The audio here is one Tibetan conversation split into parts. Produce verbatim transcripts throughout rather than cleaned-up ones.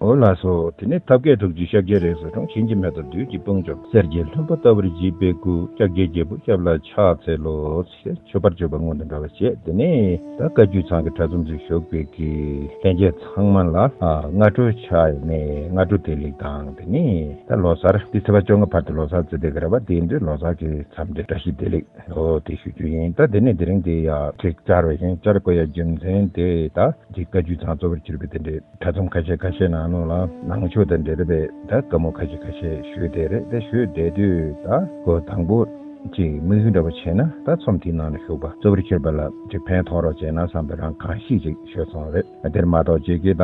འོ་ལགས་སོ། དེ་ནས་ཐབས་མཁས་ཐུགས་རྗེས་ཤཱཀྱའི་རིགས་སུ་འཁྲུངས། བྱིན་གྱིས་མི་ཐུབ་བདུད་ཀྱི་དཔུང་འཇོམས། གསེར་གྱི་ལྷུན་པོ་ལྟ་བུར་བརྗིད་པའི་སྐུ། ཕྱག་རྒྱའི་རྒྱལ་པོ་ཞབས་ལ་ཕྱག་འཚལ་ལོ། ཞེས་མཆོད་པར་བརྗོད་པ་སྔོན་དུ་འགྲོ་བ་བྱས། དེ་ནས་ད་བཀའ་བརྒྱུད་ཚང་གི་གྲྭ་ཚང་དུ་བཞུགས་པའི་གི་ལྷན་རྒྱས་ཚང་མ་ལ་ཨ་སྔ་དྲོའི་ཆ་ནས་སྔ་དྲོ་བདེ་ལེགས་དང་། དེ་ནས་ད་ལོ་གསར་འདི་ཚེས་པ་བཅོ་ལྔ་བར་དུ་ལོ་གསར་བརྩི་བསྡད་ཀྱི་རེད་པ། དེ་ཡིན་དུས་ལོ་གསར་གྱི་འཚམས་འདྲི་བཀྲ་ཤིས་བདེ་ལེགས། འོ་དེ་ཞུ་རྒྱུ་ཡིན། ད་དེ་ནས་དེ་རིང་དེ་ཡ་ཅིག་བཅར་བ་ཡིན། བཅར་དགོས་ཡ་རྒྱུ་མཚན་དེ་ད་འདི་བཀའ་བརྒྱུད་ཚང་གཙོ་བོར་གྱུར་པའི་དེ་འདྲའི་གྲྭ་ཚང་ཁ་ཤས་ཁ་ཤས་ནང་ལོགས་ལ་ནང་ཆོས་དང་འབྲེལ་བའི་ད་བཀའ་མོལ་ཁ་ཤས་ཁ་ཤས་ཞུས་བསྡད་རེད། དེ་ཞུས་བསྡད་དུས་ད་གོ་དང་པོ་ཅིག་དམིགས་ཡུལ་འདྲ་པོ་བྱས་ན་ད་ཚོམས་དེའི་ནང་ལ་ཞུགས་པ་གཙོ་བོར་གྱུར་པ་ལ་ཅིག་ཕན་ཐོགས་རོགས་བྱས་ན་བསམ་པའི་རང་གང་ཤེས་ཅིག་ཞུས་སོང་རེད། དེར་མ་གཏོགས་ཅིག་གིས་ད་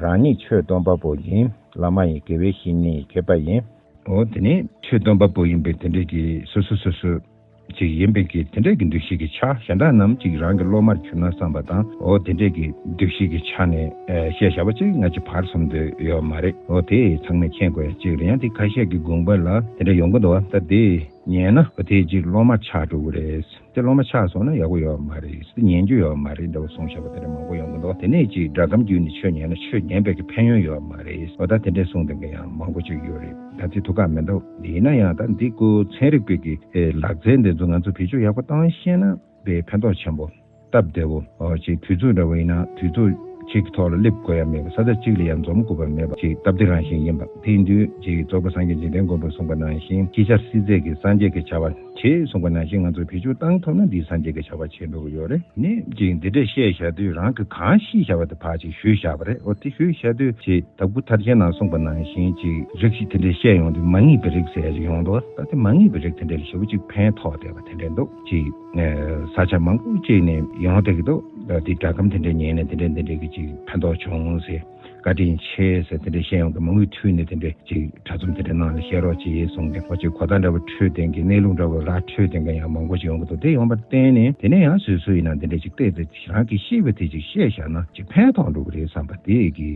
རང་ཉིད་ཆོས་སྟོན་པ་པོ་ཡིན། བླ་མ་ཡིན། དགེ་བའི་བཤེས་གཉེན་ཡིན། མཁས་པ་ཡིན། འོ་དེ་ནས་ཆོས་སྟོན་པ་པོ་ཡིན་པའི་དེ་འདྲས་ཀྱི་སོ་སོ་སོ་སོ་ཅིག་ཡིན་པའི་གི་དེ་འདྲས་ཀྱི་འདུ་ཤེས་ཀྱི་ཆ། གཞན་དག་རྣམས་ཅིག་རང་གི་སློབ་མར་གྱུར་ན་བསམ་པ་དང་། འོ་དེ་འདྲས་ཀྱི་འདུ་ཤེས་ཀྱི་ཆ་ནས་ཨ་བཤད་བཞག་པ་ཅིག་ང་ཅིག་བར་གསུམ་དུ་ཡོད་མ་རེད། འོ་དེ་ཚང་མས་མཁྱེན་དགོས་ཡ་ཅིག་རེད། ཡང་དེ་ཁ་ཤས་ཀྱི་དགོངས་པ་ལ་དེ་འདྲ་ཡོང་གི་འདུག་བ། ད་དེ་ཉན་ན་འོ་དེ་ཅིག་སློབ་མ་ཆགས་འགྲོ་གི་རེད། དེ་སློབ་མ་ཆགས་སོང་ན་ཡག་པོ་ཡོད་མ་རེད། དེ་ཉན་རྒྱུ་ཡོད་མ་རེད་འདྲ་བོ་གསུངས་བཞག་པ་དེ་འདྲ་མང་པོ་ཡོང་གི་འདུག་དེ་ནས་ཅིག་སྒྲ་སྒམ་བརྒྱུད་ནས་ཆོས་ཉན་ན་ཆོས་ཉན་པའི་གི་ཕན་ཡོན་ཡོད་མ་རེད། འོ་ད་དེ་འདྲས་གསུངས་བསྡད་མཁན་ཡང་མང་པོ་ཅིག་ཡོད་རེད། ད་དེ་ཐུགས་ཁག་མི་འདུག་ཡིན་ན་ཡང་ད་འདི་སྐུ་ཚན་རིག་པའི་གི་ལག་རྩལ་འདི་ཚོ་ང་ཚོ་བེད་སྤྱོད་ཡག་པོ་བཏང་ཤེས་ན་དཔེ་ཕན་ཐོགས་ཆེན་པོ། སྟབས་བདེ་བོ། འོ་ཅིག་དུས་ཚོད་འདྲ་བོ་ཡིན་ན་དུས་ཚོད་གཅིག་གི་ཐོག་ལ་སླེབས་དགོས་ཡ་མེད་པ། ས་ཆ་གཅིག་ལ་ཡང་འཛོམས་དགོས་པ་མེད་པ། ཅིག་སྟབས་བདེ་རང་བཞིན་ཡིན་པ། དེ་ཡིན་དུས་ཅིག་རྫོགས་པ་སངས་རྒྱས་འཇིག་རྟེན་མགོན་པོས་གསུངས་པ་ནང་བཞིན་ཅིག་ཤར་སྲིད་རྩེ་གི་སངས་རྒྱས་ཀྱི་བྱ་བ་བྱེད་གསུངས་པ་ནང་བཞིན་ང་ཚོས་བེད་སྤྱོད་བཏང་ཐུབ་ན་འདིའི་སངས་རྒྱས་ཀྱི་བྱ་བ་བྱེད་འགྲོ་གི་ཡོད་རེད། ནི་ཅིག་འདི་འདྲས་བཤད་བཞག་དུས་རང་གི་གང་ཤེས་བཞག་པ་དེ་ཕར་ཅིག་ཞུས་བཞག་པ་རེད། འོ་དེ་ཞུས་བཞག་དུས་ཅིག་དྭགས་པོ་ཐར་རྒྱན་ནང་གསུངས་པ་ནང་བཞིན་ཅིག་རིགས་ཤིག་དེ་འདྲས་བཤད་ཡོང་དུས་མ་ངེས་པའི་རིགས་ཟེར་ཡ་ཅིག་ཡོང་འདུག་ད་དེ་མ་ངེས་པའི་རིགས་དེ་འདྲས་ལ་ཞེ་པོ་ཅིག་ཕན་ཐོགས་བསྡད་པ་དེ་འདྲས་འདུག་ཅིག་ས་ཆ་མང་པོ་ཅིག་ནས་ཡོང་བསྡད་ཀྱི་འདུག་ད་དེ་སྒྲ་སྒམ་དེ་འདྲས་ཉན་ནས་དེ་འདྲས་དེ་འདྲས་ཀྱི་ཅིག་ཕན་ཐོགས་བྱུང་ཟེར། བཀའ་དྲིན་ཆེ་ཟེར་དེ་འདྲས་བཤད་ཡོང་གི། མང་པོས་ཐུགས་ནས་དེ་འདྲས་ཅིག་གྲྭ་ཚང་དེ་འདྲའི་ནང་ལ་བཤད་རོགས་བྱེད་གསུངས་ཏེ། ཁོ་ཅིག་གོ་བརྡ་འདྲ་བོ་འཕྲོད་བསྟན་གྱི་གནས་ལུགས་འདྲ་བོ་ར་འཕྲོད་བསྟན་མཁན་ཡང་མང་པོ་ཅིག་ཡོང་གི་འདུག་དེ་ཡོང་བར་བརྟེན་ནས་དེ་ནས་ཡང་སོ་སོ་ཡིན་ན་དེ་འདྲས་ཅིག་བལྟས་ཏེ་རང་གིས་ཤེས་པ་དེ་ཅིག་བཤད་བཞག་ན་ཅིག་ཕན་ཐོགས་འགྲོ་གི་རེད་བསམ་པ་དེ་གི་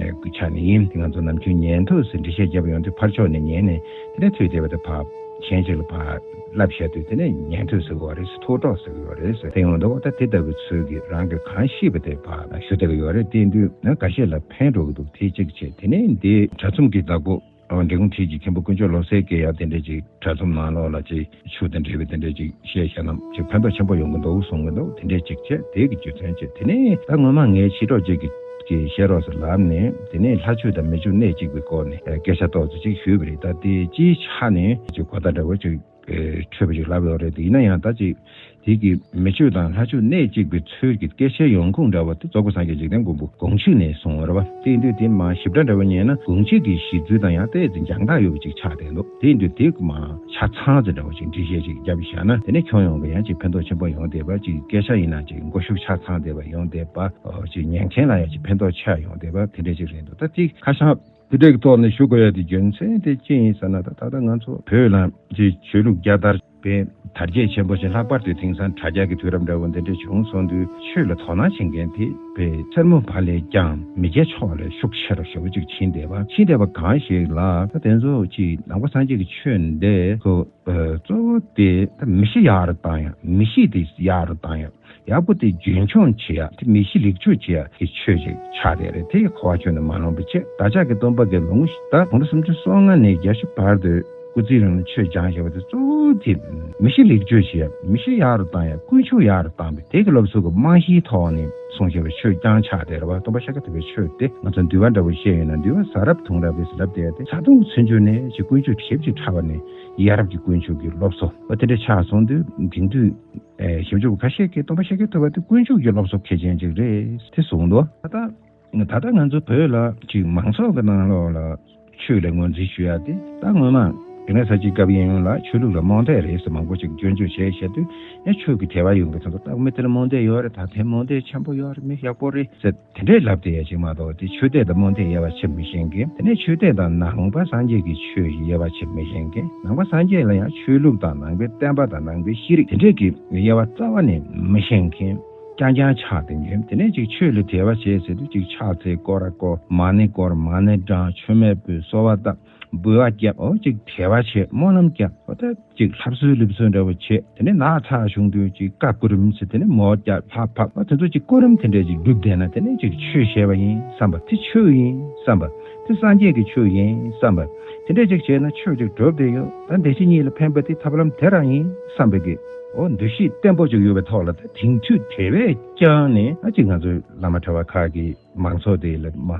ཨེ་ཆ་ནས་ཡིན། དེ་ང་ཚོ་ནམ་རྒྱུན་ཉན་ཐོས་ཟེར་འགྲེལ་བཤད་བརྒྱབ་ཡོང་དུས་ཕར་ཕྱོགས་ནས་ཉན་ནས་དེ་ནས་ཐོས་བསྡད་པ་དེ་ཕར་གཞན་ཅིག་ལ་ཕར་བསླབ་བཞག་དུས་དེ་ནས་ཉན་ཐོས་ཟེར་གི་ཡོད་རེད། ཐོས་གྲོགས་ཟེར་གི་ཡོད་རེད་ཟེར་དེ་ཡོང་འདུག་ད་དེ་ལྟ་བུའི་ཚུལ་གྱིས་རང་གིས་གང་ཤེས་པ་དེ་ཕར་ཞུ་བསྡད་གི་ཡོད་རེད། དེ་ཡིན་དུས་ན་འགའ་ཤས་ལ་ཕན་འགྲོ་གི་འདུག་དེ་གཅིག་བྱས། དེ་ནས་འདི་གྲྭ་ཚང་གི་བདག་པོ་འབྲི་གུང་ཁྲིད་ཀྱི་མཁན་པོ་དཀོན་མཆོག་བློ་གསལ་གྱིས་ཡང་དེ་འདྲས་ཅིག་གྲྭ་ཚང་ནང་ལོགས་ལ་ཅིག་ཆོས་དང་འབྲེལ་བའི་དེ་འདྲས་ཅིག་བཤད་བཞག་ན་ཅིག་ཕན་ཐོགས་ཆེན་པོ་ཡོང་གི་འདུག་གསུང་གི་འདུག་དེ་འདྲས་ཅིག་བྱས། དེ་གི་རྒྱུ་མཚན་བྱས། དེ་ནས་ད་སྔོན་མ་ངའི་མཆེད་གྲོགས་ཅིག་གིས་ཀྱིས་བཤད་རོགས་ཟེར་ལབ་ནས་དེ་ནས་ལྷ་ཆོས་དང་མི་ཆོས་གནད་གཅིག་པའི་སྐོར་ནས་སྐད་ཆ་ཏོག་ཙམ་ཅིག་ཞུས་པ་རེད། ད་དེ་སྤྱིའི་ཆ་ནས་ཅིག་གོ་བརྡ་འདྲ་བོ་ཅིག་ཨེ་འཕྲོད་པ་ཅིག་ལབ་ཡོད་རེད། དེ་ཡིན་ན་ཡང་ད་ཅིག་དེ་གི་མི་ཆོས་དང་ལྷ་ཆོས་གནད་གཅིག་པའི་ཚུལ་གྱི་སྐད་ཆའི་ཡོང་ཁུངས་འདྲ་བ་དེ་རྫོགས་པ་སངས་རྒྱས་འཇིག་རྟེན་མགོན་པོ་དགོངས་གཞི་ནས་གསུངས་པ་རེད་བ། དེ་ཡིན་དུས་དེ་མ་ཞིབ་ཕྲ་འདྲ་བོ་ཉན་ན་དགོངས་གཞི་གི་གཞི་འཛིན་དང་ཡང་ཏོག་ཙམ་རྒྱང་ཐག་ཡོད་པ་ཅིག་ཆགས་བསྡད་འདུག་དེ་ཡིན་དུས་དེ་མ་ཆ་ཚང་ཙམ་འདྲ་བོ་ཅིག་འགྲེལ་བཤད་ཅིག་བརྒྱབ་བཞག་ན་དེ་ནས་ཁྱོན་ཡོངས་ཀྱི་ཡང་ཅིག་ཕན་ཐོགས་ཆེན་པོ་ཡོང་བསྡད་པ་ཅིག་སྐད་ཆ་ཡིན་ན་ཅིག་མགོ་གཞུག་ཆ་ཚང་བསྡད་པ་ཡོང་བསྡད་པ། ཨོ་ཅིག་ཉན་མཁན་ལ་ཡང་ཅིག་ཕན་ཐོགས་ཆེ་ཡོང་བསྡད་པ་དེ་འདྲ་ཅིག་རེད་འདུག་ད་དེ་ཁ་བྱང་དེ་འདྲའི་ཐོག་ནས་ཞུ་དགོས་ཡ་དེ་རྒྱུ་མཚན་དེ་ཅི་ཡིན་ཟེར་ན། ད་ད་ལྟ་ང་ཚོ་བོད་ལ་ཅིག་ཆོས་ལུགས་རྒྱལ་དར་དཔེ་དར་རྒྱས་ཆེན་པོ་ཞིག་ལྷག་པར་དུ་དེང་སང་དྲ་རྒྱ་གི་དུས་རབས་འདྲ་བོ་འདི་འདྲ་བྱུང་སོང་དུས་ཆོས་ལ་དོ་སྣང་བྱེད་མཁན་དེ་དཔེ་སེར་མོ་བ་ལས་ཀྱང་མི་སྐྱ་ཕྱོགས་ལ་ཤུགས་ཆེ་རུ་ཞེ་པོ་ཅིག་ཕྱིན་བསྡད་པ། ཕྱིན་བསྡད་པ་གང་ཞིག་ལ་ད་དེ་ཚོ་ཅིག་ནང་པ་སངས་རྒྱས་ཀྱི་ཆོས་འདི་ཁོ་གཙོ་བོ་དེ་ད་མི་གཤིས་ཡག་རུ་བཏང་ཡ། མི་གཤིས་དེ་ཡག་རུ་བཏང་ཡ། ཡག་པོ་དེ་རྒྱུན་འཁྱོངས་བྱེད་ཡ། དེ་མི་གཤིས་ལེགས་བཅོས་བྱེད་ཡ་གི་ཆོས་ཅིག་ཆགས་བསྡད་རེད། དེ་ཡི་གོ་བ་ཁྱོན་ནས་མ་ལོན་པ་བྱས། བདག་ཅག་གི་སྟོན་པ་གི་ལོ་ངོ་ད་དགུང་ལོ་སུམ་ཅུ་སོ་ལྔ་ནས་བརྒྱད་ཅུ་བར་དུ་སྐུ་ཚེའི་རིང་ལ་ཆོས་སྦྱངས་བཞག་པ་དེ་གཙོ་བོ་དེ་མི་གཤིས་ལེགས་བཅོས་བྱེད་ཡ། མི་གཤིས་ཡག་རུ་བཏང་ཡ། ཀུན་སྤྱོད་ཡག་རུ་བཏང་བའི་དེ་གི་སློབ་གསོ་གི་རྨང་གཞིའི་ཐོག་ནས་གསུངས་བཞག་པའི་ཆོས་རྐྱང་ཆགས་བསྡད་རེད་བ། སྟོན་པ་ཤཱཀྱ་ཐུབ་པའི་ཆོས་དེ་ང་ཚོ་འདུལ་བ་འདྲ་བོ་བཤད་ཡོད་ན་འདུལ་བ་ཟ་རབ་འཐུང་རབ་རེད་ཟེར་ལབ་བསྡད་ཡ་དེ་ས་དུང་ཚུན་ཆོད་ནས་ཅིག་ཀུན་སྤྱོད་ཞེ་པོ་ཅིག་ཕྲ་བ་ནས་ཡ་རབས་ཀྱི་ཀུན་སྤྱོད་ཀྱི་སློབ་གསོ་བ་དེ་འདྲ་ཆགས་སོང་དུས་དེང་དུས། ཨེ་ཞིབ་འཇུག་པ་ཁ་ཤས་ཀྱིས་སྟོན་པ་ཤཱཀྱ་ཐུབ་པ་དེ་ཀུན་སྤྱོད་ཀྱི་སློབ་གསོ་གལ་ཆེན་ཅིག་རེད་དེ་གསུངས་འདུག་ད་ལྟ་ད་ལྟ་ང་ཚོ་བོད་ལ་ཅིག་མང་ཚོགས་ཀྱི་ནང་ལོགས་ལ་ཆོས་ལ་ངོས་འཛིན་ཞུ་ཡ་དེ་ད་སྔོན་མ་དེ་ནས་ས་སྐྱའི་སྐབས་ཡིན་ཡོང་ལ་ཆོས་ལུགས་ལ་རྨོངས་དད་རེད་ཟེར་མང་པོ་ཅིག་སྐྱོན་བརྗོད་བྱས་བཤད་དུས་ཡང་ཆོས་ཀྱི་དད་པ་ཡོང་གི་ཚོ་ད་མི་དེ་ལ་རྨོངས་དད་ཡོད་རེད། ད་དེ་རྨོངས་དད་ཆེན་པོ་ཡོད་རེད། མི་ཡག་པོ་རེད་ཟེར། དེ་འདྲས་ལབ་བསྡད་ཡ་ཅིག་མ་གཏོགས་དེ་ཆོས་དད་དང་རྨོངས་དད་དབྱེ་བ་ཕྱེ་མི་ཤེས་མཁན། དེ་ནས་ཆོས་དད་དང་ནང་པ་སངས་རྒྱས་ཀྱི་ཆོས་ཀྱི་དབྱེ་བ་ཕྱེ་མི་ཤེས་མཁན། ནང་པ་སངས་རྒྱས་ལ་ཡང་ཆོས་ལུགས་དང་ནང་པའི་བསྟན་པ་དང་ནང་པའི་ཤེས་རིག་དེ་འདྲས་ཀྱི་དབྱེ་བ་རྩ་བ་ནས་མི་ཤེས་མཁན། རྐྱང་རྐྱང་ཆགས་ཏེ་ཉོན། དེ་ནས་ཅིག་ཆོས་ལ་དད་པ་བྱེད་ཟེར་དུས་ཅིག་ཕྱག་འཚལ། སྐོར་ར་བསྐོར། མ་ཎི་བསྐོར། མ་ཎི་བགྲང་། མཆོད་མེ་ཕུལ། གསོལ་བ་བཏབ། འབུལ་བ་བརྒྱབ། འོ་ཅིག་དད་པ་བྱེད། སྨོན་ལམ་བརྒྱབ། འོ་ད་ཅིག་ལྷ་གསོལ་ལུས་གསོལ་འདྲ་བོ་བྱེད། དེ་ནས་ནག་ཚ་བྱུང་དུས་ཅིག་བཀའ་བསྐུར་རིམ་ཟེར། དེ་ནས་མོ་བརྒྱབ། ལྷ་ཕབ། འོ་དེ་ཚོ་ཅིག་སྐུ་རིམ་དེ་འདྲས་ཅིག་སྒྲུབ་བསྡད་ན། དེ་ནས་ཅིག་ཆོས་བྱས་པ་ཡིན་བསམ་པ། དེ་ཆོས་ཡིན་བསམ་པ། དེ་སངས་རྒྱས་ཀྱི་ཆོས་ཡིན་བསམ་པ། དེ་འདྲས་ཅིག་བྱས་ན་ཆོས་ཅིག་གྲུབ་བསྡད་ཡོད། ད་བདེ་སྐྱིད་གཉིས་ལ་ཕན་པ་དེ་ཐབས་ལམ་དེ་རང་ཡིན་བསམ་པའི་གི་འོ་འདུ་ཤེས་བརྟན་པོ་ཅིག་ཡོད་པའི་ཐོག་ལ། ད་དེང་དུས་དེ་བས་ཀྱང་ནས་ཨ་ཅིག་ང་ཚོའི་བླ་མ་གྲྭ་བ་ཁག་གི་མང་ཚོགས་དེ་ལ་མ་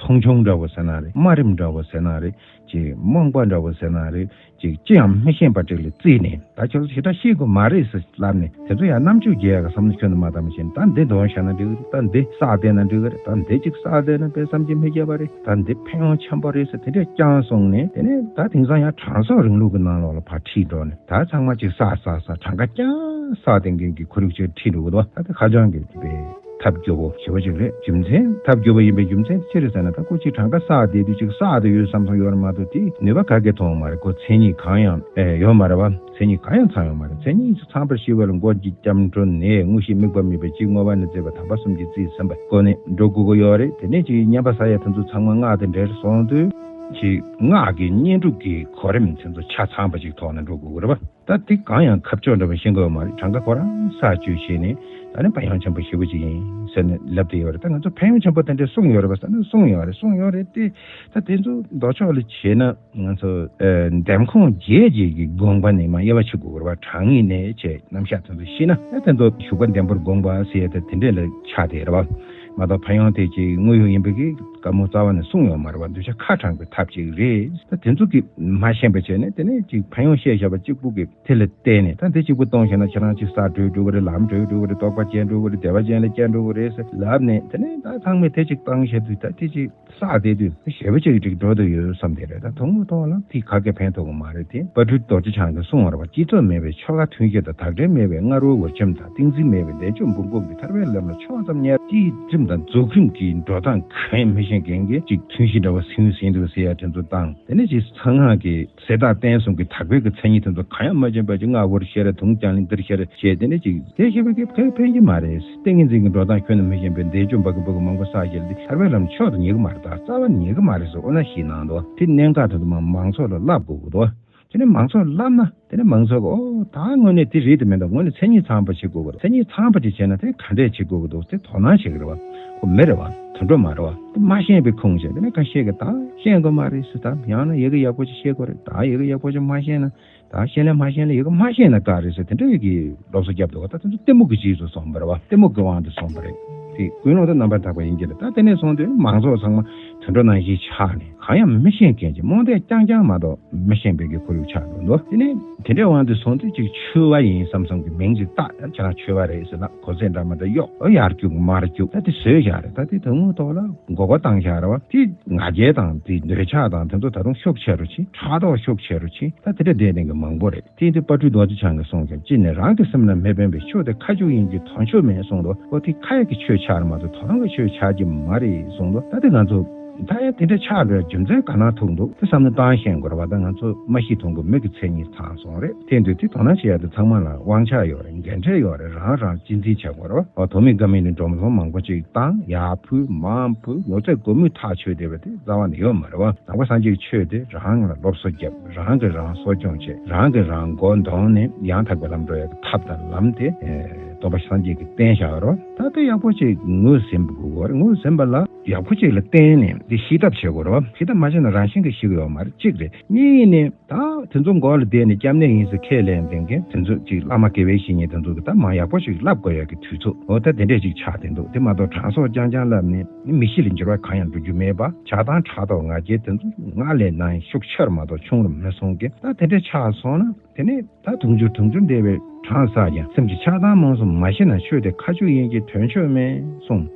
མཐོང་ཆུང་འདྲ་བོ་ཟེར་ན་རེད། དམའ་རིམ་འདྲ་བོ་ཟེར་ན་རེད། ཅིག་རྨོངས་པ་འདྲ་བོ་ཟེར་ན་རེད། ཅིག་ཅི་ཡང་མི་ཤེས་པ་ཅིག་ལ་བརྩིས་ནས། ད་ཁྱོད་ཚོ་ཞེ་དྲག་ཤེས་དགོས་མ་རེད་ཟེར་ལབ་ནས། དེ་ཚོ་ཡང་རྣམ་དཔྱོད་རྒྱས་ཀྱི་བསམ་བློ་ཁྱོན་ནས་མ་བཏང་བཞིན། ད་འདི་འདོན་བཞག་ན་འགྲིག་གི་རེད། ད་འདི་བསགས་བསྡད་ན་འགྲིག་གི་རེད། ད་འདི་ཅིག་བསགས་བསྡད་ན་དཔེ་བསམ་གྱིས་མི་ཁྱབ་པ་རེད། ད་འདི་ཕན་ཡོན་ཆེན་པོ་རེད་ཟེར་དེ་འདྲས་བསྐྱངས་སོང་ནས། དེ་ནས་ད་དེང་སང་ཡང་གྲངས་གསོག་རིང་ལུགས་ཀྱི་ནང་ལོགས་ལ་ཕར་ཁྲིད་འགྲོ་ནས། ད་ཚང་མ་ཅིག་བསགས་བསགས་བསགས། གྲངས་ཀ་རྐྱང་བསགས་བསྡད་མཁན་གྱི་ཁོར་ཡུག་ཅིག་ཁྲིད་འགྲོ་གི་འདུག། ད་དེ་ཁ་བྱང་གི་དཔེ་ཐབས་སྐྱོ་པོ་ཞེ་པོ་ཅིག་རེད། རྒྱུ་མཚན་ཐབས་སྐྱོ་པོ་ཡིན་པའི་རྒྱུ་མཚན་དེ་ཅི་རེད་ཟེར་ན། ད་ཁོ་ཅིག་གྲངས་ཀ་བསགས་བསྡད་དུས་ཅིག་བསགས་བསྡད་ཡོད་བསམ་བསམ་ཡོད་རེད་མ་གཏོགས། དེ་ནུས་པ་ག་གེ་ཐོན་མ་རེད། ཁོ་མཚན་ཉིད་གང་ཡང་ཨེ་ཡོད་མ་རེད་བ། མཚན་ཉིད་གང་ཡང་ཚང་ཡོད་མ་རེད། མཚན་ཉིད་ཚང་བར་ཤེས་པ་ལ། མགོ་གཅིག་སྐྱབས་འགྲོ་ནས། དངོས་གཞི་དམིགས་པ་མེད་པའི་གཅིག་བསྔོ་བ་ནས་བརྩེ་བ། དམ་པ་གསུམ་གྱིས་རྩིས་ཟིན་པའི་སྒོ་ནས་འགྲོ་དགོས་ཀྱི་ཡོད་རེད། དེ་ནས་ཅིག་བསྙེན་པ་བསགས་ཡ་དེ་ཚོ་ཚང་མ་སྔགས་དང་འབྲེལ་སོང་དུས། ཅིག་སྔགས་ཀྱི་བསྙེན་སྒྲུབ་ཀྱི་གོ་རིམ་དེ་ཚོ་ཆ་ཚང་པ་ཅིག་ཐོག་ནས་འགྲོ་དགོས་ཀྱི་རེད་བ། ད་དེ་གང་ཡང་ཁ་ཕྱོགས་འདྲ་པོ་ཤེས་དགོས་མ་རེད། གྲངས་ཀ་ཁོ་རང་བསགས་བཅུག་བྱས་ནས། ད་ནི་ཕན་ཡོན་ཆེན་པོ་ཞེ་པོ་ཅིག་ཡིན་ཟེར་ནས་ལབ་བསྡད་ཡོད་རེད། ད་ང་ཚོ་ཕན་ཡོན་ཆེན་པོ་དེ་འདྲས་གསུངས་ཡོད་རེད་པ་ཟེར་ན་གསུངས་ཡོད་རེད། གསུངས་ཡོད་རེད་དེ། ད་དེ་ཚོ་མདོ་ཕྱོགས་ལ་བྱས་ན་ང་ཚོ་ཨ་འདེམས་ཁོངས་བརྒྱད་ཅིག་གི་དགོངས་པ་ནས་མར་དབྱེ་བ་ཕྱེ་དགོས་རེད་པ། གྲངས་ངེས་ནས་བྱས་རྣམ་གཞག་དེ་ཚོ་ཤེས་ན། ད་དེ་ཚོ་ཞུགས་པ་འདེམས་པར་དགོངས་པ་ཟེར་ཡ་ད་དེ་འདྲས་ལ་ཆགས་བསྡད་རེད་པ། མ་གཏོགས་ཕན་ཡོན་དེ་ཅིག་དངོས་ཡོད་ཡིན་པའི་གི་བཀའ་མོལ་རྩ་བ་ནས་གསུངས་ཡོད་མ་རེད་པ། འདོད་ཆགས་ཁ་དྲངས་པའི་ཐབས་ཅིག་རེད། ད་དེ་ཚོ་གི་མ་ཤེས་པ་བྱས་ནས། དེ་ནས་ཅིག་ཕན་ཡོན་བཤད་བཞག་པ་གཅིག་པུ་གི་དེ་ལ་བརྟེན་ནས། ད་འདི་གཅིག་པུ་གཏོང་བྱས་ན་ཁྱེད་རང་ཅིག་ས་བགྲོད་འགྲོ་གི་རེད། ལམ་བགྲོད་འགྲོ་གི་རེད། རྟོགས་པ་སྐྱེ་འགྲོ་གི་རེད། བདེ་བ་ཅན་ལ་སྐྱེ་འགྲོ་གི་རེད་ཟེར་ལབ་ནས། དེ་ནས་ད་ཚང་མས་དེ་གཅིག་བཏང་བྱས་དུས། ད་དེ་གཅིག་བསགས་བསྡད་དུས་ཞེ་པོ་ཅིག་ཅིག་འགྲོ་འདོད་ཡོད་བསམ་བསྡད་རེད། ད་དོན་དངོས་ཐོག་ལ་དེ་ག་གེ་ཕན་ཐོགས་གི་མ་རེད་དེ། དཔལ་སྤྲུལ་རྡོ་རྗེ་འཆང་གིས་གསུངས་པ་རེད་པ། སྤྱི་ཚོགས་མེད་པའི་ཆོ་ག་མཐུན་ཤེས་དང་། བདག་འབྲེལ་མེད་པའི་སྔ་རོལ་འུར་འཆམ་དང་། ཏིང་འཛིན་མེད་པའི་བཟླས་བརྗོད་འབུམ་འབུམ་གྱིས། ཐར་པའི་ལམ་ལ་ཕྱོགས་ཙམ་ཉར། དེའི་ཁྲིམས་དང་རྫོགས་ཁྲིམས་ཀྱི་འགྲོ་སྟངས་གང་ཡང་མི་ཤེས་མཁན་གྱི་ཅིག་ཐུན་བཞི་འདྲ་བོ་ཟིན་ཟིན་འདུག་ཟེར་ཡ་དེ་ཚོ་བཏང་། དེ་ནས་ཅིག་གསང་སྔགས་ཀྱི་ཟས་དང་སྟན་གསུམ་གྱི་དག་པའི་གི་མཚན་ཉིད་དེ་ཚོ་གང་ཡང་མ་སྦྱངས་པ་ཅིག་སྔགས་འུར་བཤད་རེད། དུང་རྒྱང་ལིང་འདིར་བཤད་རེད་བྱས། དེ་ནས་ཅིག་དེ་ཤེས་པའི་གི་ཕན་ཕན་གྱི་མ་རེད། ཏིང་ངེ་འཛིན་གྱི་འགྲོ་སྟངས་ཁྱོན་ནས་མི་ཤེས་པའི་བཟླས་བརྗོད་འབའ་གི་འབའ་གི་མང་པོ་བསགས་བྱས་ཏེ་ཐར་པའི་ལམ་ཕྱོགས་སུ་ཉེ་གི་མ་རེད། ད་རྩ་བ་ཉེ་གི་མ་རེད་ཟེར། འོ་ན་ཤེས་གནང་དོ། དེ་གནད་འགག་དེ་ཚོ་མ་མང་ཚོགས་ལ་བསླབ་དགོས་ཀྱི་འདུག། དེ་ནས་མང་ཚོགས་ལབ་ན། དེ་ནས་མང་ཚོགས་ཀྱིས་འོ་ད་དངོས་གནས་དེ་རེད་དེ་མེད་དོ། དངོས་གནས་མཚན་ཉིད་ཚང་པ་བྱེད་དགོས་ཀྱི་རེད། མཚན་ཉིད་ཚང་པ་དེ་བྱས་ན་དེ་ག་འདྲས་བྱེད་དགོས་ཀྱི་འདུག་དེ་དོ་སྣང་བྱེད་ཀྱི་རེད་བ། ཁོ་མི་རེད་བ། དུད་འགྲོ་མ་རེད་བ། དེ་མ་ཤེས་པའི་ཁུངས་བྱས། དེ་ནས་ཁ་ཤས་ཀྱིས་ད་ཤེས་དགོས་མ་རེད་ཟེར། ད་ཡང་ན་ཡི་གེ་ཡག་པོ་ཅིག་ཤེས་དགོས་རེད། ད་ཡི་གེ་ཡག་པོ་ཅིག་མ་ཤེས་ན། ད་ཤེས་ལེ་མ་ཤེས་ལེ་ཡི་གེ་མ་ཤེས་ན་དཀའ་རེད་ཟེར། དེ་འདྲ་ཡི་གེ་སློབ་གསོ་བརྒྱབ་འདུག་བ། ད་དེ་ཚོ་གཏི་མུག་གི་རྗེས་སུ་སོང་བ་རེད་བ། གཏི་མུག་གི་དབང་དུ་སོང་བ་རེད། དེ་ཀུན་སློང་དེ་རྣམ་པར་དག་པ་ཡིན་གྱི་རེད། ད་དེ་ནས་བཟུང་སྟེ་མང་ཚོགས་ཚང་མ་དུད་འགྲོ་ནང་བཞིན་ཆགས་ནས། གང་ཡང་མི་ཤེས་མཁན་གྱི་རྨོངས་དད་རྐྱང་རྐྱང་མ་གཏོགས་མི་ཤེས་པའི་གི་ཁོར་ཡུག་ཆགས་འགྲོ་འདུག། དེ་ནས་དེ་འདྲའི་དབང་དུ་སོང་དུས་ཅིག་ཆོས་པ་ཡིན་བསམ་བསམ་གྱི་མིང་ཅིག་བཏགས། ཁྱེད་རང་ཆོས་པ་རེད་ཟེར་ན་གོ་ཚད་འདྲ་མ་འདྲ་གཡོག། ཨོ་ཡར་རྒྱུག་མར་རྒྱུག། ད་དེ་བཟོས་བཞག་རེད། ད་དེ་དོན་དངོས་ཐོག་ལ་མགོ་སྐོར་བཏང་བཞག་རེད་བ། དེ་ང་རྒྱལ་དང་དེ་འདོད་ཆགས་དང་དེ་ཚོ་ད་དུང་ཤུགས་ཆེ་རུ་ཕྱིན། ཕྲག་དོག་ཤུགས་ཆེ་རུ་ཕྱིན། ད་དེ་འདྲ་བསྡད་མཁན་གྱི་མང་པོ་རེད། དེ་དུས་དཔལ་སྤྲུལ་རྡོ་རྗེ་འཆང་གིས་གསུངས་ཀྱང་། ཅི་ནས་རང་གི་སེམས་ལ་མི་ཕན་པའི། ཆོས་དེ་ཁ་མཆུ་ཡིན་གྱི་དོན་ཆོས་མེད་གསུངས་འདུག། ཨོ་དེ་ཁ་ཡག་གི་ཆོས་ཆགས་རེད་མ་གཏོགས་དོན་གྱི་ཆོས་ཆགས་ཀྱི་མ་རེད་གསུངས་འདུག། ད་དེ་ང་ཚོ་ད་ཡང་དེ་འདྲ་ཆགས་འགྲོ་ཡ་རྒྱུ་མཚན་ག་ན་ཐུག་འདུག། དེ་བསམ་བློ་བཏང་ཤེས་དགོས་རེད་བ། ད་ང་ཚོ་མ་ཤི་ཐུང་གི་མི་གི་མཚན་ཉིད་ཚང་སོང་རེད། དེ་དུས་དེ་དོ་སྣང་བྱེད་ཡ་དེ་ཚང་མ་ལ་དབང་ཆ་ཡོད་རེད། འགན་འཁྲི་ཡོད་རེད། རང་རང་གཅེས་འཛིན་བྱེད་དགོས་རེད་བ། ཨོ་དོ་མི་དགའ་མི་ནི་འགྲོ་སོང་མང་པོ་ཅིག་བཏང་། ཡར་ཕུལ་མར་ཕུལ། ཡོད་ཚད་སྒོར་མོ་ཐག་ཆོད་བསྡད་པ་དེ་རྩ་བ་ནས་ཡོད་མ་རེད་བ། ནང་པ་སངས་རྒྱས་ཀྱི་ཆོས་དེ་རང་ལ་སློབ་གསོ་བརྒྱབ། རང་གིས་རང་གསོ་སྐྱོང་བྱེད། རང་གིས་རང་མགོ་འདོན་ནས་ཡང་དག་པའི་ལམ་འགྲོ་ཡག་གི་ཐབས་དང་ལམ་དེ། ཨེ། སྟོན་པ་སངས་རྒྱས་ཀྱིས་བསྟན་བཞག་རོགས། ད་དེ་ཡག་པོ་ཅིག་ངོས་ཟིན་དགོས་རེད། ངོས་ཟིན་པ་ལ་ཡག་པོ་ཅིག་ལ་བརྟེན་ནས་དེ་ཤེས་ཐབས་བྱེད་དགོས་རེད་བ། ཤེས་ཐབས་མ་བྱས་ན་རང་བཞིན་གྱིས་ཤེས་ཀྱི་ཡོད་མ་རེད། གཅིག་རེད། གཉིས་ནས་ད་དེ་ཚོ་མགོ་ལ་བསྡད་ནས་སྐྱབས་གནས་ཡིན་ཟེར་ཁས་ལེན་མཁན་དེ་ཚོ་ཅིག་བླ་མ་དགེ་བའི་བཤེས་གཉེན་དེ་ཚོ་གིས་ད་མར་ཡག་པོ་ཞིག་བསླབ་དགོས་ཡག་གི་དུས་ཚོད། འོ་ད་དེ་འདྲས་ཅིག་ཆགས་བསྡད་འདུག། དེ་མ་གཏོགས་གྲངས་གསོག་རྐྱང་རྐྱང་བསླབས་ནས་མི་གཤིས་ལ་འགྱུར་བ་གང་ཡང་འགྲོ་རྒྱུ་མེད་པ། ཆགས་སྡང་ཕྲག་དོག་ང་རྒྱལ་དེ་ཚོ་སྔར་ལས་ནང་ཤུགས་ཆེ་རུ་མ་གཏོགས་ཆུང་རུ་མི་སོང་གི། ད་དེ་འདྲས་ཆགས་སོང་ན། དེ་ནས་ད་དུང་ཕྱུར་དུང་ཕྱུར་འདས་པའི་གྲངས་བསགས་ཀྱང་། སེམས་ཀྱི་ཆགས་སྡང་རྨོངས་གསུམ་མ་ཞི་ན། ཆོས་དེ་ཁ་མཆུ་ཡིན་གྱི་དོན་ཆོས་མེད་གསུངས།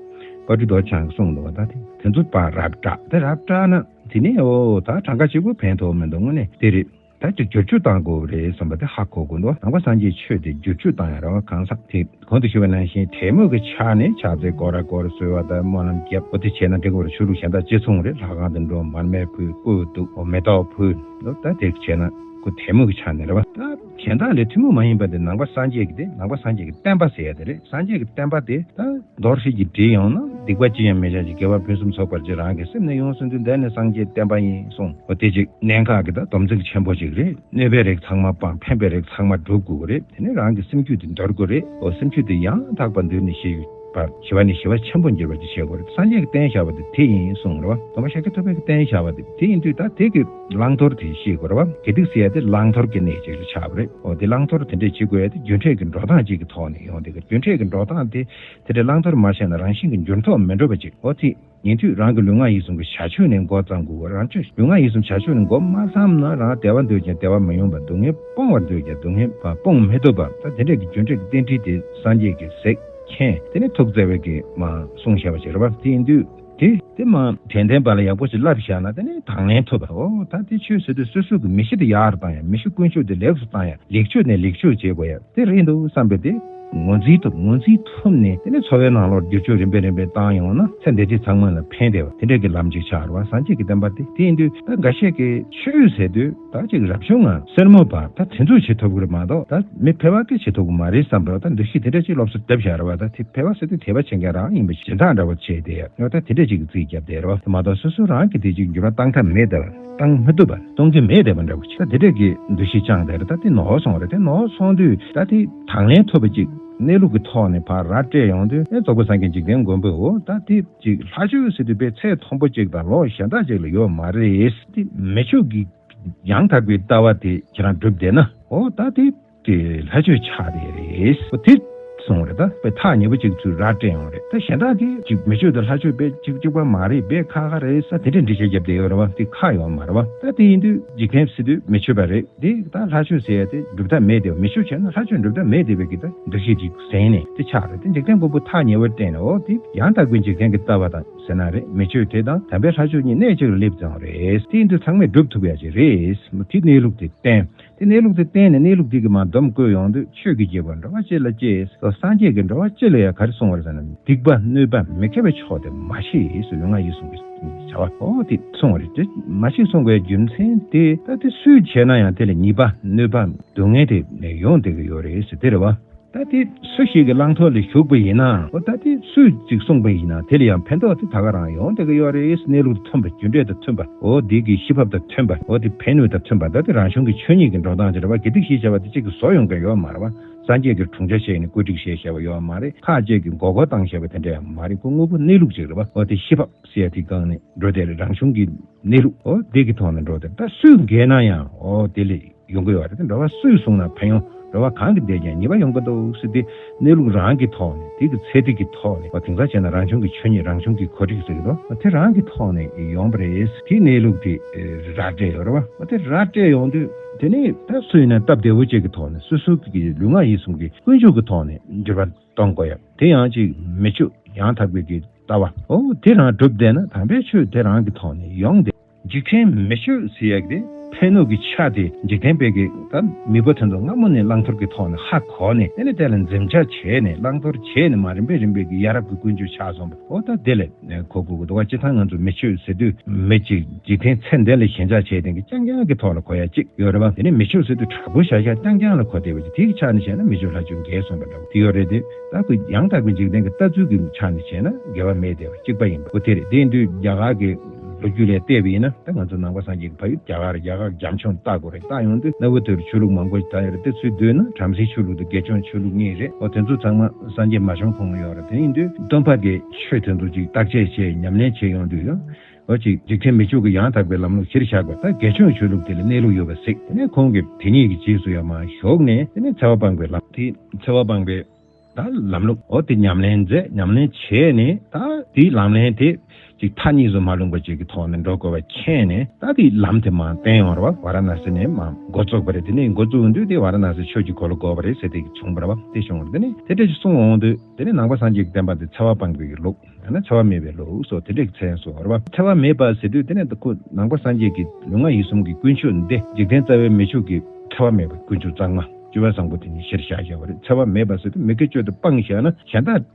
དཔལ་སྤྲུལ་རྡོ་རྗེ་འཆང་གིས་གསུངས་འདུག་བ། ད་དེ་དེ་ཚོ་ཕར་ར་སྤྲད། དེ་ར་སྤྲད་ན་དེ་ནས་འོ་ད་གྲངས་ཀ་གཅིག་པོ་ཕན་ཐོགས་མི་འདུག། དངོས་གནས་དེ་རེད། ད་ཅིག་བསྒྱུར་བཅོས་བཏང་དགོས་རེད་བསམ་པ་དེ་ཧ་གོ་དགོས་འདུག། ནང་པ་སངས་རྒྱས་ཆོས་དེ་བསྒྱུར་བཅོས་བཏང་ཡ་རེད་བ། གང་ཟག་དེ་གོང་དུ་ཞུས་པ་ནང་བཞིན་དད་མོས་ཀྱི་ཆ་ནས་ཕྱག་འཚལ་སྐོར་ར་སྐོར། གསོལ་བ་དང་སྨོན་ལམ་བརྒྱབ། འོ་དེ་བྱས་ན་འགྲིག་གི་རེད། ཆོས་ལུགས་གཞན་དག་ཅི་མཚུངས་རེད། ལྷ་ཁང་དུ་འགྲོ། མར་མེ་ཕུལ། སྤོས་བདུག། འོ་མེ་ཏོག་ཕུལ། འོ་ད་དེ་བྱས་ན། ཁོ་དད་མོས་ཀྱི་ཆ་ནས་རེད་བ། ད་གཞན་དག་ལས་ཐུན་མོང་མ་ཡིན་པ་དེ་ནང་པ་སངས་རྒྱས་ཀྱི་དེ་ནང་པ་སངས་རྒྱས་ཀྱི་བསྟན་པ་ཟེར་ཡ་དེ་རེད། སངས་རྒྱས་ཀྱི་བསྟན་པ་དེ་ད་མདོར་བསྡུས་ཀྱིས་བྲིས་ཡོང་ན་སྡིག་པ་ཅི་ཡང་མི་བྱ་ཞིང་དགེ་བ་ཕུན་སུམ་ཚོགས་པར་བྱེད། རང་གི་སེམས་ནི་ཡོངས་སུ་འདུལ། འདི་ནི་སངས་རྒྱས་བསྟན་པ་ཡིན་གསུངས། འོ་དེ་ཅིག་གནད་འགག་གི་ད་སྡོམ་ཚིག་ཆེན་པོ་ཅིག་རེད། གནོད་པའི་རིགས་ཚང་མ་སྤང་། ཕན་པའི་རིགས་ཚང་མ་སྒྲུབ་དགོས་ཀྱི་རེད། དེ་ནས་རང་གི་སེམས་རྒྱུད་དེ་འདོར་དགོས་རེད། འོ་སེམས་རྒྱུད་དེ་ཡང་དག་པར་འདུལ་ནས་ཞི་བ་ཞི་བ་ནས་ཞི་བ་ཆེན་པོར་འགྱུར་བ་དེ་བྱེད་དགོས་རེད། སངས་རྒྱས་ཀྱི་བསྟན་བཞག་པ་དེ་དེ་ཡིན་གསུངས་རེད་བ། སྟོན་པ་ཤཱཀྱ་ཐུབ་པའི་བསྟན་བཞག་པ་དེ་དེ་ཡིན་དུས་ད་དེ་གི་བླང་དོར་དེ་ཤེས་དགོས་རེད་བ། དགེ་སྡིག་ཟེར་ཡ་དེ་བླང་དོར་གྱི་གནས་ཅིག་ལ་ཆགས་པ་རེད། འོ་དེ་བླང་དོར་དེ་འདྲས་བྱེད་དགོས་ཡ་དེ་རྒྱུ་འབྲས་ཀྱི་འགྲོ་སྟངས་ཅིག་གི་ཐོག་ནས་ཡོང་དེ་གི་རྒྱུ་འབྲས་ཀྱི་འགྲོ་སྟངས་དེ་དེ་འདྲའི་བླང་དོར་མ་བྱས་ན་རང་བཞིན་གྱི་འགྱུར་ལྡོག་མི་འགྲོ་བ་ཅིག་འོ་དེ་ཉན་དུས་རང་གི་ལུས་ངག་ཡིད་གསུམ་གྱི་བྱ་སྤྱོད་ནས་འགོ་བརྩམ་དགོས། རང་ཚོས་ལུས་ངག་ཡིད་གསུམ་བྱ་སྤྱོད་ནས་འགོ་མ་བརྩམས་ན་རང་བདེ་བ་འདོད་ཀྱང་བདེ་བ་མི་ཡོང་བ། སྡུག་བསྔལ་སྤོང་བར་འདོད་ཀྱང་སྡུག་བསྔལ་སྤོང་མི་ཐུབ་པ། ད་དེ་འདྲས་ཀྱི་རྒྱུ་འབྲས་ཀྱི་རྟེན་འབྲེལ་དེ་སངས་རྒྱས་ཀྱིས་གཟིགས་མཁྱེན། དེ་ནས་ཐུགས་བརྩེ་བས་ཀྱིས་མ་གསུངས་བཞག་པ་ཞིག་རེད་བ། དེ་ཡིན་དུས་དེ་དེ་མ་དྲན་རྟེན་པ་ལ་ཡག་པོ་ཞིག་བསླབ་བཞག་ན་དེ་ནས་དང་ལེན་ཐུབ་པ། འོ་ད་དེ་ཆོས་ཟེར་དུས་སོ་སོ་གི་མི་གཤིས་དེ་ཡག་རུ་བཏང་ཡ། མི་གཤིས་ཀུན་སྤྱོད་དེ་ལེགས་སུ་བཏང་ཡ། ལེགས་བཅོས་ནས་ལེགས་བཅོས་བྱེད་དགོས་ཡ། དེ་རེད་འདུག་བསམ་པའི་དེ་ངོས་འཛིན་ཐུབ། ངོས་འཛིན་ཐུབ་ནས་དེ་ནས་འཚོ་བའི་ནང་ལོགས་བསྒྱུར་བཅོས་རིམ་པས་རིམ་པས་བཏང་ཡོང་ན་ཚེ་འདི་ཕྱི་ཚང་མ་ལ་ཕན་བདེ་བ་དེ་འདྲ་གི་ལམ་ཅིག་ཆགས་རེད་བ། སངས་རྒྱས་ཀྱི་བསྟན་པ་དེ། དེ་ཡིན་དུས་ད་འགའ་ཤས་ཀྱིས་ཆོས་ཟེར་དུས་ད་ཅིག་རབ་བྱུང་ང་སེར་མོ་བ་ད་དེ་ཚོས་བྱེད་ཐུབ་ཀྱི་རེད་མ་གཏོགས་ད་མི་ཕལ་པ་གིས་བྱེད་ཐུབ་ཀྱི་མ་རེད་བསམ་པའི་ད་འདུ་ཤེས་དེ་འདྲ་ཅིག་སློབ་གསོ་བརྒྱབ་བཞག་རེད་བ། ད་དེ་ཕལ་པ་ཟེར་དུས་དད་པ་བྱེད་མཁན་རང་ཡིན་པ་ཞིག་སྦྱིན་བདག་འདྲ་བོ་བྱས་ཏེ་ཡང་ད་དེ་འདྲ་ཅིག་གི་རྩིས་བརྒྱབ་བསྡད་རེད་བ། དེ་མ་གཏོགས་སོ་སོ་རང་གིས་དེ་ཅིག་འགྱུར་བ་བཏང་ཐབས་མེད་བསྡད་པ། བཏང་མི་ཐུབ་པ། གཏོང་གི་མེད་བསྡད་པ་འདྲ་བོ་ཅིག་ད་དེ་འདྲས་ཀྱི་འདུ་ཤེས་བཅངས་བསྡད་རེད། ད་དེ་ནོར་སོང་རེད། དེ་ནོར་སོང་དུས་ད་དེ་དང་ལེན་ཐུབ་པ་ཅིག་གནས་ལུགས་ཀྱི་ཐོག་ནས་ཕར་ར་སྤྲད་ཡོང་དུས་ཨེ་རྫོགས་པའི་སངས་རྒྱས་འཇིག་རྟེན་མགོན་པོའོ། ད་དེ་ཅིག་ལྷ་ཆོས་ཟེར་དུས་དཔེ་ཚད་མཐོན་པོ་ཅིག་དང་ལོག་གཞན་དག་ཅིག་ལ་ཡོད་མ་རེད། དེ་མི་ཆོས་ཀྱི་ཡང་དག་པའི་ལྟ་བ་དེ་ཁྱེད་རང་བསྒྲུབས་བསྡད་ན་འོ་ད་དེ་དེ་ལྷ་ཆོས་ཆགས་བསྡད་རེད། འོ་དེ་གསུངས་རེད། ད་དཔེ་ཐག་ཉེ་པོ་ཅིག་ཚུར་ར་སྤྲད་ཡོང་རེད། ད་གཞན་དག་གིས་ཅིག་མི་ཆོས་དང་ལྷ་ཆོས་དཔེ་གཅིག་གཅིག་པ་མ་རེད། དཔེ་ཁག་ཁག་རེད་ས་དེ་འདྲའི་འགྲེལ་བཤད་བརྒྱབ་བསྡད་ཡོད་རེད་བ། དེ་ཁག་ཡོད་མ་རེད་བ། ད་དེ་ཡིན་དུས་འཇིག་རྟེན་ཟེར་དུས་མི་ཆོས་པ་རེད། དེ་ད་ལྷ་ཆོས་ཟེར་ཡ་དེ་སྒྲུབ་ཐབས་མེད་བསྡད་པ། མི་ཆོས་བྱས་ན་ལྷ་ཆོས་སྒྲུབ་ཐབས་མེད་བསྡད་པའི་གི་ད་འདུ་ཤེས་ཅིག་ཟིན་ནས་དེ་ཆགས་རེད། དེ་འཇིག་རྟེན་མགོན་པོ་ཐག་ཉེ་བར་བསྟན་ནས་འོ་དེ་ཡང་དག་པའི་འཇིག་རྟེན་གྱི་ལྟ་བ་དང་ཟེར་ན་རེད། མི་ཆོས་དེ་དང་དམ་པའི་ལྷ་ཆོས་གཉིས་གནས་གཅིག་ལ་སླེབས་ཙང་རེད། དེ་ཡིན་དུས་ཚང་མས་སྒྲུབ་ཐུབ་ཡ་ཅིག་རེད། དེ་གནས་ལུགས་དེ་བསྟན། དེ་གནས་ལུགས་དེ་བསྟན་ནས་གནས་ལུགས་དེ་གི་མ་སྡོམ་བཀོད་ཡོང་དུས་ཆོས་ཀྱི་རྒྱལ་པོ་འགྲོ་བ་སྤྱི་ལ་གཅེས་སོ། སངས་རྒྱས་ཀྱིས་འགྲོ་བ་སྤྱི་ལ་ཡང་ག་རེ་གསུངས་པ་རེད་ཟེར་ན། སྡིག་པ་གནོད་པ་མི་དགེ་བའི་ཕྱོགས་དེ་མ་བྱེད་ཟེར་ལུས་ངག་ཡིད་གསུམ་གྱི་བྱ་བ་འོ་དེ་གསུངས་པ་རེད། དེ་མ་བྱེད་གསུང་དགོས་རྒྱུ་མཚན་དེ་ད་དེ་སུས་བྱས་ན་ཡང་དེ་ལ་ཉེས་པ་གནོད་པ་སྡུག་བསྔལ་དེ་ཡོང་བསྡད་ཀྱི་ཡོད་རེད་ཟེར་དེ་རེད་བ། ད་དེ་སུ་ཞིག་གི་བླང་དོར་ལ་ཞུགས་པ་ཡིན་ན་འོ་ད་དེ་སུས་ཅིག་གསུངས་པ་ཡིན་ན་དེ་ལ་ཡང་ཕན་ཐོགས་དེ་ད་ག་རང་ཡོང་བསྡད་ཀྱི་ཡོད་རེད། གནས་ལུགས་དང་མཐུན་པ། རྒྱུ་འབྲས་དང་མཐུན་པ། འོ་དེ་གི་ཤེས་བབ་དང་མཐུན་པ། འོ་དེ་ཕན་ནུས་དང་མཐུན་པ། ད་དེ་རང་བྱུང་གི་ཆོས་ཉིད་ཀྱི་འགྲོ་སྟངས་ཅིག་རེད་བ། དགེ་སྡིག་ཞེས་བྱ་བ་དེ་གཅིག་གིས་བཟོ་ཡོང་མཁན་ཡོད་མ་རེད་བ། སངས་རྒྱས་ཀྱིས་དྲུང་ཆ་བཞག་ནས་བཀོད་སྒྲིག་བྱས་བཞག་པ་ཡོད་མ་རེད། ཁ་ཅིག་གིས་མགོ་སྐོར་བཏང་བཞག་པ་དེ་འདྲ་ཡང་མ་རེད། ཁོ་དངོས་པོ་གནས་ལུགས་ཅིག་རེད་བ། འོ་དེ་ཤེས་བབ་ཟེར་ཡ་དེའི་སྒང་ནས་འགྲོ་བསྡད་རེད། རང་བྱུང་གི་གནས་ལུགས་འོ་དེ་གི་ཐོག་ནས་འགྲོ་བསྡད་རེད། ད་སུས་འགལ་ན་ཡང་འོ་དེ་ལས་ཡོང་གི་ཡོད་རེད། འགྲོ་བ་སུས་བཟུང་ན་ཕན་ཡོང་། འགྲོ་བ་གང་གིས་བསྡད་ཀྱང་ཉེས་པ་ཡོང་གི་འདུག་ཟེར་ཏེ་གནས་ལུགས་རང་གི་ཐོག་ནས་དེ་གི་ཚད་ཐིག་གི་ཐོག་ནས་འོ་དེང་སང་བྱས་ན་རང་བྱུང་གི་ཆོས་ཉིད་རང་བྱུང་གི་གོ་སྒྲིག་ཟེར་གི་འདུག་འོ་དེ་རང་གི་ཐོག་ནས་ཡོང་པ་རེད། དེ་གནས་ལུགས་དེ་ར་སྤྲད་ཡོད་རེད་བ། འོ་དེ་ར་སྤྲད་ཡོང་དུས་དེ་ནས་ད་སུ་ཡིན་ན་སྟབས་བདེ་བོ་ཅིག་གི་ཐོག་ནས་སོ་སོ་གི་ལུས་ངག་ཡིད་གསུམ་གི་ཀུན་སྤྱོད་ཀྱི་ཐོག་ནས་འགྱུར་བ་གཏོང་དགོས་ཡ། དེ་ཡང་ཅིག་མི་ཆོས་ཡང་དག་པའི་གི་ལྟ་བ་འོ་དེ་རང་སྒྲུབ་བསྡད་ན་དམ་པའི་ཆོས་དེ་རང་གི་ཐོག་ནས་ཡོང་སྟེ། འཇིག་རྟེན་མི་ཆོས་ཟེར་ཡག་དེ་ཕན་གནོད་ཀྱི་ཆ་དེ་འཇིག་རྟེན་པའི་གི་ད་མི་བུ་དེ་ཚོ་སྔ་མོ་ནས་བླང་དོར་གྱི་ཐོག་ནས་ཧ་གོ་ནས་དེ་ནས་དེ་ལ་འཛེམ་བྱ་བྱས་ནས་བླང་དོར་བྱས་ནས་མ་རིམ་པས་རིམ་པས་ཀྱི་ཡ་རབས་ཀྱི་ཀུན་སྤྱོད་ཆགས་སོང་བ། འོ་ད་དེ་ལས་གོ་དགོས་ཀྱི་འདུག་བ། སྤྱིར་བཏང་ང་ཚོ་མི་ཆོས་ཟེར་དུས་མི་གཅིག་འཇིག་རྟེན་ཚད་ལྡན་ལ་ཞེན་ཆགས་བྱས་དེ་གི་རྐྱང་རྐྱང་གི་ཐོག་ལ་གོ་ཡ་གཅིག་ཡོད་རེད་བ། དེ་ནས་མི་ཆོས་ཟེར་དུས་དྲག་པོ་བཞག་བཞག་རྐྱང་རྐྱང་ལ་གོ་བསྡད་པ་ཅིག་དེ་གི་ཆ་ནས་བཤད་ན་མི་ཆོས་ལྷ་ཆོས་འགལ་སོང་བ་འདྲ་བོ་དེ་ཡོད་རེད། དེ་ད་ཁོ་ཡང་དག་པའི་འཇིག་རྟེན་གྱི་ལྟ་ཚུལ་གྱི་ཆ་ནས་བྱས་ན་འགལ་བ་མེད་བསྡད་པ་གཅིག་པ་ཡིན་པ་ཁོ་དེ་རེད། དེ་ཡིན་དུས་རྒྱ་གར་གྱི་ལོ་རྒྱུས་ལ་བལྟས་པ་ཡིན་ན་ད་ང་ཚོ་ནང་པ་སངས་རྒྱས་ཀྱི་ཕ་ཡུལ་རྒྱ་གར་རྒྱ་གར་རྒྱ་མཚོ་ལྟ་དགོས་རེད། ལྟ་ཡོང་དུས་གནའ་བོའི་དུས་ཆོས་ལུགས་མང་པོ་ཞིག་ད་ཡོད་རེད། དེ་ཚོའི་མདུན་ན་བྲམ་ཟེའི་ཆོས་ལུགས་དང་དགེ་སྦྱོང་ཆོས་ལུགས་གཉིས་རེད། འོ་དེ་ཚོ་ཚང་མ་སངས་རྒྱས་མ་བྱོན་གོང་ལ་ཡོད་རེད། དེ་ཡིན་དུས་སྟོན་པ་གི་ཆོས་དེ་ཚོ་ཅིག་བརྟག་དཔྱད་བྱས་ཉམས་ལེན་བྱས་ཡོང་དུས་ཡང་འོ་ཅིག་འཇིག་རྟེན་མི་ཆོས་ཀྱི་ཡང་དག་པའི་ལམ་ལུགས་གཞིར་བཞག་པ་ད་དགེ་སྦྱོང་ཆོས་ལུགས་དེ་ལ་གནས་ལུགས་ཡོད་པ་གཟིགས། དེ་ནས་ཁོང་གིས་དེ་གཉིས་ཀྱི་རྗེས་སུ་ཡང་མར་ཞུགས་ནས་དེ་ནས་འཚེ་བ་སྤངས་པའི་ལམ་དེ་འཚེ་བ་སྤངས་པའི་ད་ལམ་ལུགས་འོ་དེ་ཉམས་ལེན་མཛད། ཉམས་ལེན་བྱས་ནས་ད་དེའི་ལམ་ལན་དེ་ཅིག་མཐའ་གཉིས་སུ་མ་ལྷུང་པ་ཅིག་གི་ཐོག་ནས་འགྲོ་དགོས་པ་མཁྱེན་ནས་ད་དེའི་ལམ་དེ་མར་བསྟན་ཡོང་རེད་བ། ཝཱ་ར་ཎ་སི་ནས་མར་འགོ་བཙུགས་པ་རེད། དེ་ནས་འགོ་བཙུགས་དུས་དེ་ཝཱ་ར་ཎ་སི་ཆོས་ཀྱི་འཁོར་ལོ་བསྐོར་བ་རེད་ཟེར་དེ་བྱུང་བ་རེད་བ། དེ་བྱུང་བ་རེད། དེ་ནས་དེ་འདྲ་ཞིག་གསུངས་འོང་དུས་དེ་ནས་ནང་པ་སངས་རྒྱས་ཀྱི་བསྟན་པ་དེ་འཚེ་བ་སྤངས་པའི་ལུགས་ཡང་ན་འཚེ་བ་མེད་པའི་ལུགས་སོགས་དེ་འདྲའི་མཚན་གསོལ་བ་རེད་བ། འཚེ་བ་མེད་པ་ཟེར་དུས་དེ་ནས་ཁོ་ནང་པ་སངས་རྒྱས་ཀྱི་ལུས་ངག་ཡིད་གསུམ་གྱི་ཀུན་སྤྱོད་འདི་འཇིག་རྟེན་རྩ་བའི་མི་ཆོས་ཀྱི་འཚེ་བ་མེད་པའི་ཀུན་སྤྱོད་གཙང་མ་སྤྱོད་པ་བཟང་པོ་དེ་ཉིད་གཞིར་བཞག་བཞག་པ་རེད། འཚེ་བ་མེད་པ་ཟེར་དུས་མི་དགེ་སྤྱོད་དེ་སྤངས་བཞག་ན་གཞན་དག་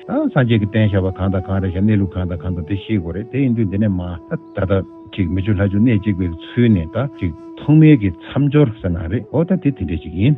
ད་སངས་རྒྱས་ཀྱིས་བསྟན་བཞག་པ་གང་དང་གང་རེད་ཤག་གནས་ལུགས་གང་དང་གང་དང་དེ་ཤེས་དགོས་རེད། དེ་ཡིན་དུས་འདི་ནས་མ་ད་ད་ལྟ་ཅིག་མི་བཅུ་ལྷག་ཅུ་གནས་གཅིག་པའི་ཚུལ་ནས་ད་ཅིག་ཐོག་མའི་གི་མཚམས་སྦྱོར་ཟེར་ན་རེད། འོ་ད་དེ་དེ་འདྲ་ཅིག་ཡིན།